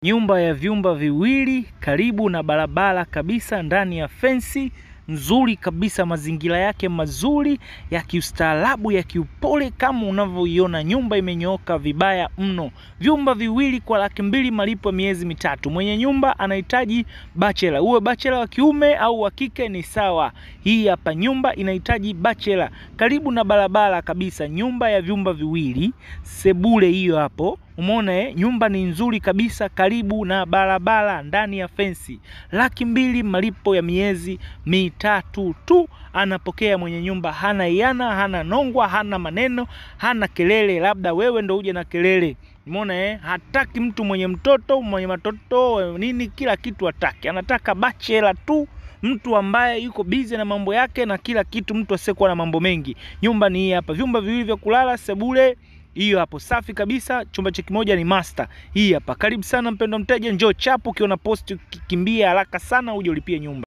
Nyumba ya vyumba viwili karibu na barabara kabisa, ndani ya fensi nzuri kabisa, mazingira yake mazuri ya kiustaarabu ya kiupole kama unavyoiona. Nyumba imenyooka vibaya mno. Vyumba viwili kwa 200,000, malipo miezi mitatu. Mwenye nyumba anahitaji bachela, uwe bachela wa kiume au wa kike ni sawa. Hii hapa nyumba inahitaji bachela, karibu na barabara kabisa, nyumba ya vyumba viwili, sebule hiyo hapo. Umeona nyumba ni nzuri kabisa, karibu na barabara, ndani ya fensi. 200,000, malipo ya miezi mitatu tu. Anapokea mwenye nyumba, hana iana, hana nongwa, hana maneno, hana kelele. Labda wewe ndo uje na kelele. Umeona hataki mtu mwenye mtoto, mwenye matoto nini, kila kitu hataki. Anataka bachela tu, mtu ambaye yuko busy na mambo yake na kila kitu, mtu asiyekuwa na mambo mengi. Nyumba ni hii hapa, vyumba viwili vya kulala, sebule hiyo hapo safi kabisa, chumba cha kimoja ni master. Hii hapa. Karibu sana mpendwa mteja, njoo chapu, ukiona post kimbia haraka sana uje ulipie nyumba.